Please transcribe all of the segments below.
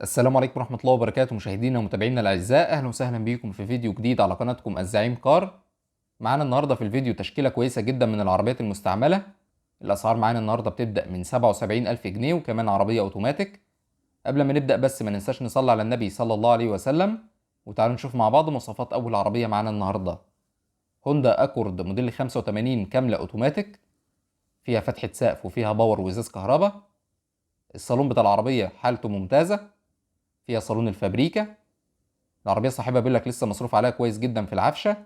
السلام عليكم ورحمة الله وبركاته مشاهدينا ومتابعينا الأعزاء، أهلا وسهلا بكم في فيديو جديد على قناتكم الزعيم كار. معانا النهاردة في الفيديو تشكيلة كويسة جدا من العربيات المستعملة. الأسعار معانا النهاردة بتبدأ من 77,000 جنيه، وكمان عربية أوتوماتيك. قبل ما نبدأ بس ما ننساش نصلي على النبي صلى الله عليه وسلم، وتعالوا نشوف مع بعض مواصفات أول عربية معانا النهاردة. هوندا أكورد موديل 85 كاملة أوتوماتيك، فيها فتحة سقف وفيها power وإزاز كهرباء. الصالون بتاع العربية حالته ممتازة، فيها صالون الفابريكا. العربية صاحبها بيقول لك لسه مصروف عليها كويس جدا في العفشة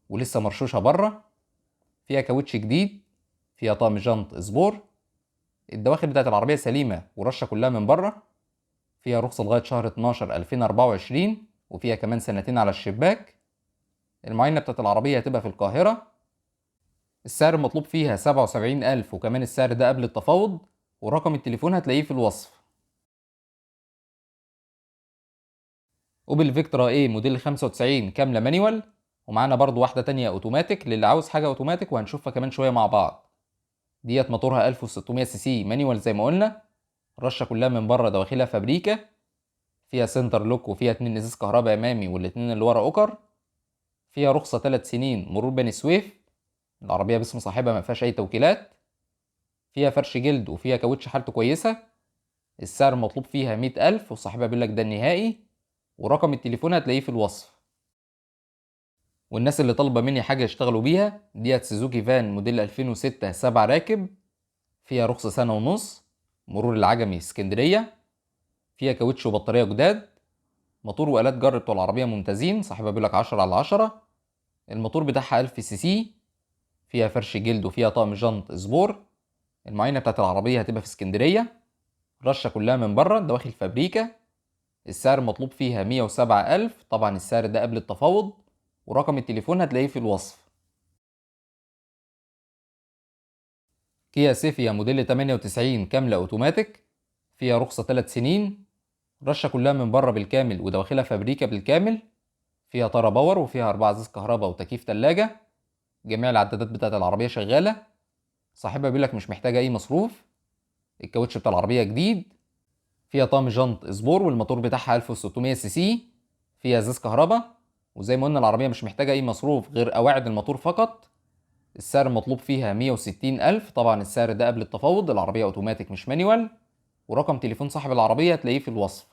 ولسه مرشوشة بره. فيها كاوتش جديد، فيها طقم جنط سبور. الدواخل بتاعت العربية سليمة ورشة كلها من بره. فيها رخصة لغاية شهر 12/2024، وفيها كمان سنتين على الشباك. المعاينة بتاعت العربية هتبقى في القاهرة. السعر المطلوب فيها 77,000، وكمان السعر ده قبل التفاوض، ورقم التليفون هتلاقيه في الوصف. اوبل فيكترا ايه موديل 95 كاملة manual، ومعانا برضو واحدة تانية اوتوماتيك للي عاوز حاجة اوتوماتيك وهنشوفها كمان شوية مع بعض. ديت موتورها 1600 سي سي manual زي ما قلنا، رشة كلها من بره، دواخلها فابريكا، فيها center lock وفيها 2 ازاز كهرباء امامي والاتنين اللي ورا اوكر. فيها رخصة 3 سنين مرور بني سويف. العربية باسم صاحبها ما فيهاش اي توكيلات. فيها فرش جلد وفيها كاوتش حالته كويسة. السعر المطلوب فيها 100,000، وصاحبها بيقول لك ده النهائي، ورقم التليفون هتلاقيه في الوصف. والناس اللي طالبة مني حاجة يشتغلوا بيها، ديت سوزوكي فان موديل 2006 7 راكب، فيها رخصة سنة ونص، مرور العجمي اسكندرية، فيها كاوتش وبطارية جداد، موتور وآلات جر بتوع العربية ممتازين، صاحبها بيقول لك 10 على 10. الموتور بتاعها 1000 سي سي، فيها فرش جلد وفيها طقم جنط سبور. المعاينة بتاعت العربية هتبقى في اسكندرية، رشة كلها من بره، دواخل فابريكا. السعر المطلوب فيها 107,000، طبعا السعر ده قبل التفاوض، ورقم التليفون هتلاقيه في الوصف. كيا سيفيا موديل 98 كاملة اوتوماتيك، فيها رخصة 3 سنين، رشة كلها من بره بالكامل ودواخلها فابريكا بالكامل، فيها طارة power وفيها 4 ازاز كهرباء وتكييف تلاجة. جميع العدادات بتاعت العربية شغالة، صاحبها بيقول لك مش محتاجة أي مصروف. الكاوتش بتاع العربية جديد، فيها طقم جنط سبور، والموتور بتاعها 1600 سي سي، فيها ازاز كهرباء، وزي ما قلنا العربية مش محتاجة أي مصروف غير قواعد الموتور فقط. السعر المطلوب فيها 160,000، طبعا السعر ده قبل التفاوض. العربية اوتوماتيك مش manual، ورقم تليفون صاحب العربية هتلاقيه في الوصف.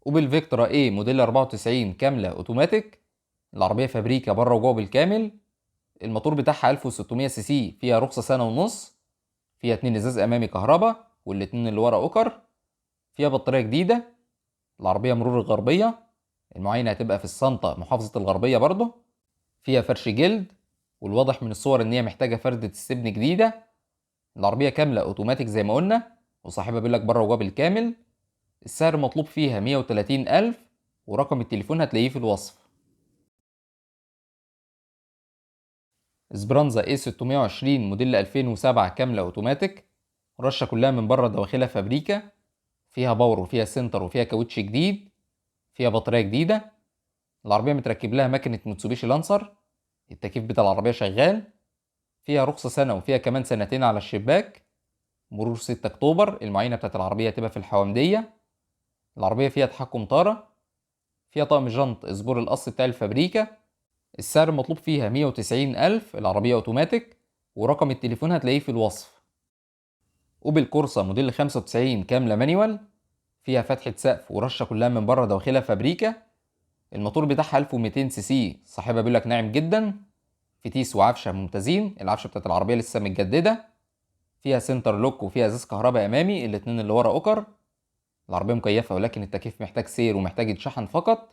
اوبل فيكترا ايه موديل 94 كاملة اوتوماتيك، العربية فابريكا بره وجوه بالكامل، الموتور بتاعها 1600 سي سي، فيها رخصة سنة ونص، فيها 2 ازاز امامي كهرباء والاتنين اللي ورا اوكر، فيها بطارية جديدة. العربية مرور الغربية، المعاينة هتبقى في السنطة محافظة الغربية برضه. فيها فرش جلد، والواضح من الصور ان هي محتاجة فردة السبن جديدة. العربية كاملة اوتوماتيك زي ما قلنا، وصاحبها بيقول لك بره وجوه بالكامل. السعر المطلوب فيها 130,000، ورقم التليفون هتلاقيه في الوصف. اسبرانزا اي 620 موديل 2007 كاملة اوتوماتيك، رشة كلها من بره، دواخلها فابريكا، فيها power وفيها center وفيها كاوتش جديد، فيها بطارية جديدة. العربية متركب لها ماكينة موتسوبيشي لانسر، التكييف بتاع العربية شغال، فيها رخصة سنة وفيها كمان سنتين على الشباك، مرور 6 أكتوبر. المعاينة بتاعت العربية هتبقى في الحوامدية. العربية فيها تحكم طارة، فيها طقم جنط سبور القص بتاع الفابريكا. السعر المطلوب فيها 190,000، العربية اوتوماتيك، ورقم التليفون هتلاقيه في الوصف. اوبل كورسا موديل 95 كاملة manual، فيها فتحة سقف ورشة كلها من بره، دواخلها فابريكا. الموتور بتاعها 1200 سي سي، صاحبها بيقول لك ناعم جدا، فتيس وعفشة ممتازين، العفشة بتاعت العربية لسه متجددة، فيها center lock وفيها ازاز كهرباء امامي، الاتنين اللي ورا اوكر. العربية مكيفة ولكن التكييف محتاج سير ومحتاج يتشحن فقط.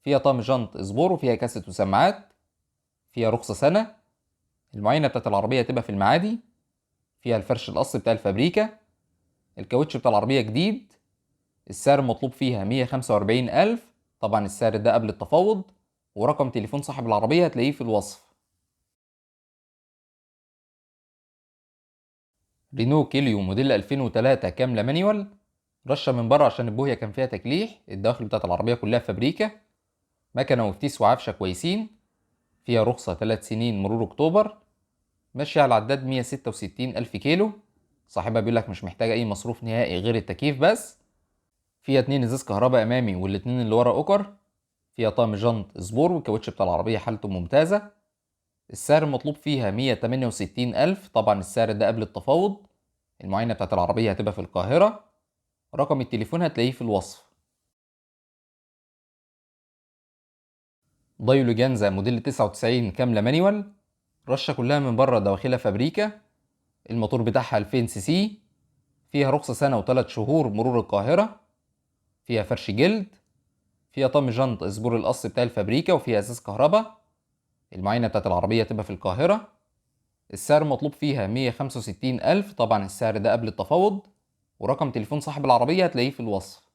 فيها طقم جنط سبور وفيها كاسيت وسماعات، فيها رخصة سنة. المعاينة بتاعت العربية هتبقى في المعادي، فيها الفرش القص بتاع الفابريكا، الكاوتش بتاع العربية جديد. السعر المطلوب فيها 145,000، طبعا السعر ده قبل التفاوض، ورقم تليفون صاحب العربية هتلاقيه في الوصف. رينو كيليو موديل 2003 كاملة manual، رشة من بره عشان البوهية كان فيها تكليح، الدواخل بتاعت العربية كلها فابريكا، مكنة وفتيس وعفشة كويسين، فيها رخصة 3 سنين مرور أكتوبر، ماشية على العداد 166,000 كيلو. صاحبها بيقولك مش محتاجة أي مصروف نهائي غير التكييف بس. فيها 2 ازاز كهرباء أمامي والاتنين اللي ورا أوكر. فيها طقم جنط سبور، والكاوتش بتاع العربية حالته ممتازة. السعر المطلوب فيها 168,000، طبعا السعر ده قبل التفاوض. المعاينة بتاعت العربية هتبقى في القاهرة. رقم التليفون هتلاقيه في الوصف. دايو لوجانزا موديل 99 كاملة manual، رشة كلها من بره دواخلها فابريكا. الموتور بتاعها 2000 سي سي. فيها رخصة سنة وتلات شهور مرور القاهرة. فيها فرش جلد. فيها طقم جنط اسبور القص بتاع الفابريكا، وفيها ازاز كهرباء. المعاينة بتاعت العربية تبقى في القاهرة. السعر المطلوب فيها 165,000، طبعا السعر ده قبل التفاوض. ورقم تليفون صاحب العربية هتلاقيه في الوصف.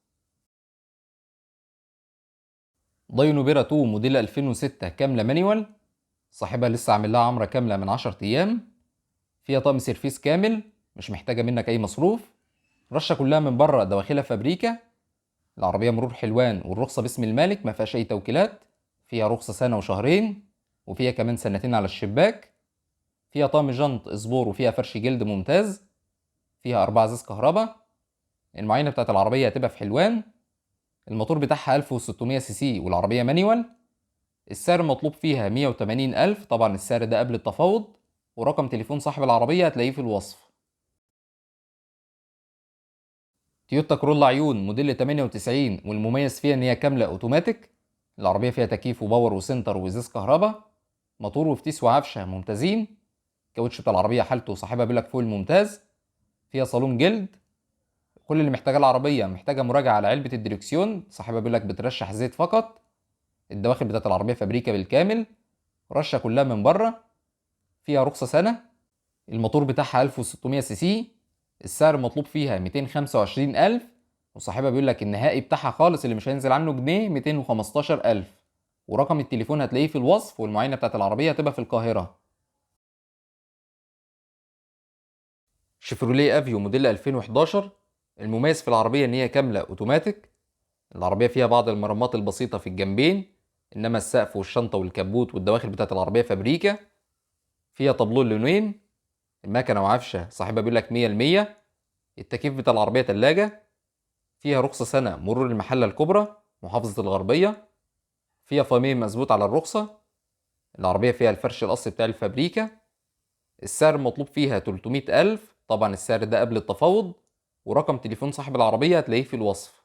دايو نوبيرا 2 موديل 2006 كاملة manual، صاحبها لسه عامل لها عمرة كاملة من 10 أيام. فيها طقم service كامل، مش محتاجة منك أي مصروف. رشة كلها من بره دواخلها فابريكا. العربية مرور حلوان والرخصة باسم المالك، ما فيهاش أي توكيلات. فيها رخصة سنة وشهرين، وفيها كمان سنتين على الشباك. فيها طقم جنط اسبور، وفيها فرش جلد ممتاز. فيها 4 ازاز كهرباء. المعاينة بتاعت العربية هتبقى في حلوان. الموتور بتاعها 1600 سي سي والعربية manual. السعر المطلوب فيها 180,000، طبعا السعر ده قبل التفاوض. ورقم تليفون صاحب العربية هتلاقيه في الوصف. تويوتا كورولا عيون موديل 98، والمميز فيها ان هي كاملة اوتوماتيك. العربية فيها تكييف و power و center وازاز كهرباء، موتور وفتيس وعفشة ممتازين. الكاوتش بتاع العربية حالته صاحبها بيقولك فوق الممتاز. فيها صالون جلد. كل اللي محتاجاه العربية محتاجة مراجعة على علبة الدركسيون، صاحبها بيقولك بترشح زيت فقط. الدواخل بتاعت العربية فابريكا بالكامل، رشة كلها من بره. فيها رخصة سنة. الموتور بتاعها 1600 سي سي. السعر المطلوب فيها 225,000، وصاحبها بيقول لك النهائي بتاعها خالص اللي مش هينزل عنه جنيه 215,000. ورقم التليفون هتلاقيه في الوصف، والمعاينة بتاعت العربية هتبقى في القاهرة. شيفروليه افيو موديل 2011، المميز في العربية ان هي كاملة اوتوماتيك. العربية فيها بعض المرمات البسيطة في الجنبين، انما السقف والشنطة والكبوت والدواخل بتاعت العربية فابريكا. فيها طابلون لونين. المكنة وعفشة صاحبها بيقول لك 100%. التكييف بتاع العربية تلاجة. فيها رخصة سنة مرور المحلة الكبرى محافظة الغربية. فيها فامين مظبوط على الرخصة. العربية فيها الفرش الأصلي بتاع الفابريكا. السعر المطلوب فيها 300,000، طبعا السعر ده قبل التفاوض. ورقم تليفون صاحب العربية هتلاقيه في الوصف.